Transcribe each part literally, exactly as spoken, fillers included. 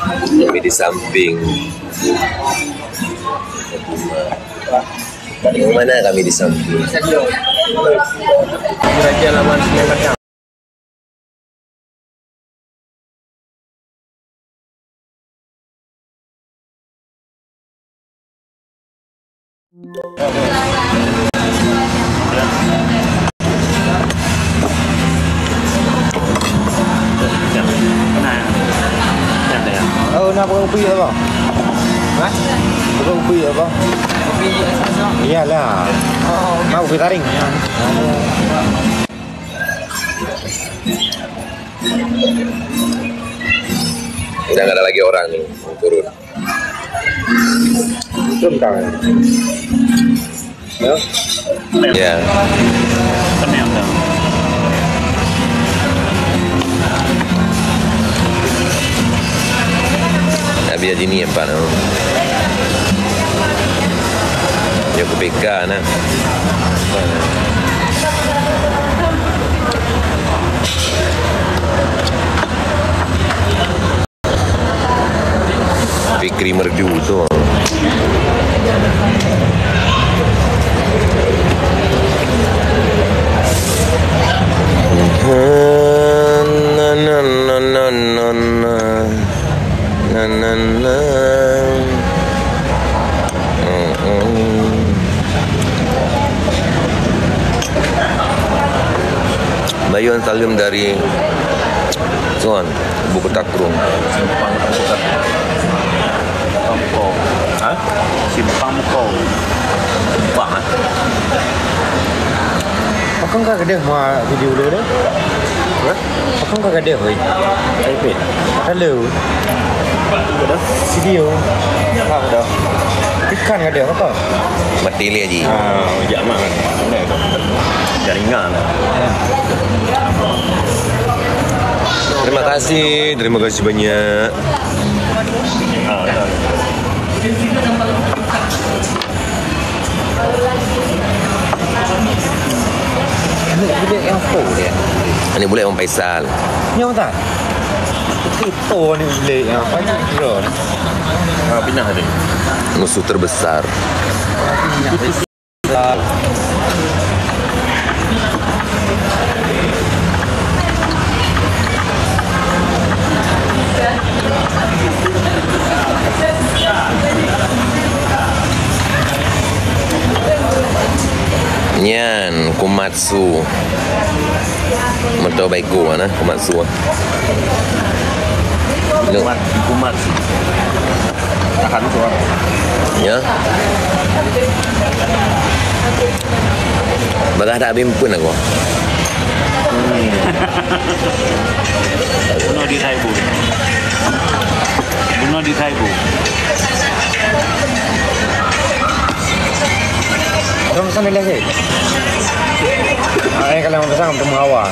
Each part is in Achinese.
Kami di samping. Di mana kami di samping? Raja lawan Sungai Padang. Oh, nak buka kopi apa? Hah? Buka kopi apa? Kopi espresso. Iyalah. Oh, kopi. Nak kopi taring. Udah nggak ada lagi orang nih, turun. Turun tangan. Ya. Ya. Tenang dah. Habis haji ni empat tu. Dia ke P K nah. Fikri Merdu tu. Na, na, na. Na, na, na. Mm-mm. Bayon Salim dari Suan, Buku Takrung. Simpang Muko. Ha? Simpang Muko. Simpang, eh? Pakon ka keudeh mua video lu deh? Hah? Pakon ka keudeh, hoi? Taipei. Halo. Video. Apa dah? Ikan ada apa? Mati lé ji. Ah, jak mah. Jaringan. Terima kasih, terima kasih banyak. Ah, dah. Aneuk buleuk nyang po dia? Aneuk buleuk Abang Faisal. Nyang tak? Itu aneuk buleuk nyang apa ni? Ha, pinah tadi. Musuh terbesar. Nyan Komatsu. Motor baiko mana Komatsu. Kumat, kumat. Tahan tu lah. Ya. Bagah tak habis pun aku. Hmm. Bunuh di Saibu. Bunuh di Saibu. Ada pesan dari Saibu? Ah, eh, kalau pesan untuk mengawa.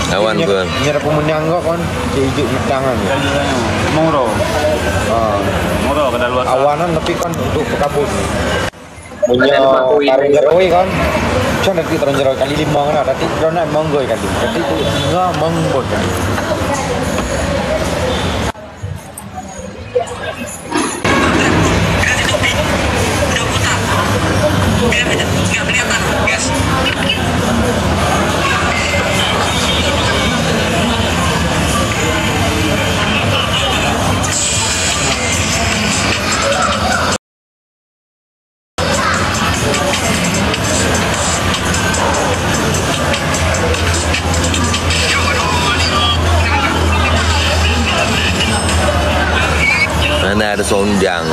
Awan ke? Nyara pemenang kau kan. Cek ijuk nyutang kan. Moro. Ah. Moro kada luar. Awanan tapi kan untuk pekabun. Punya tarung jeroi kan. Cuma nanti tarung jeroi kali lima kan. Nanti kau nak menggoi kali. Nanti tu singa menggoi kali. Mana ada sondang.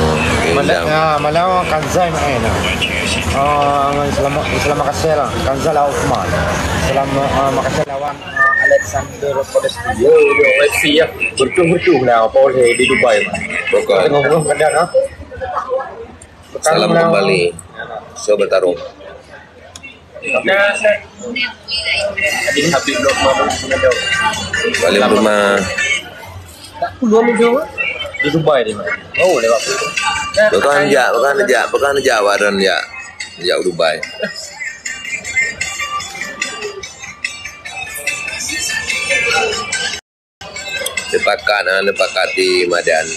Malam, ah, malam Kanzai main, ah. Ah, selamat, selamat makasih lah. Kanzai lawan Uthman. Selamat, ah, makasih lawan, ah, Alexander Podesti. Yo, yo, Alexi ya. Bertuh-bertuh lah, apa boleh di Dubai. Bukan. Tengok-tengok keadaan, ah. Salam kembali. So bertarung. Salim Rumah. Di Dubai dia. Oh, lewat. Bukan jak, bukan jak, bukan jak waran jak. Jak Dubai. Leupah kat, ha, leupah kat di Madan.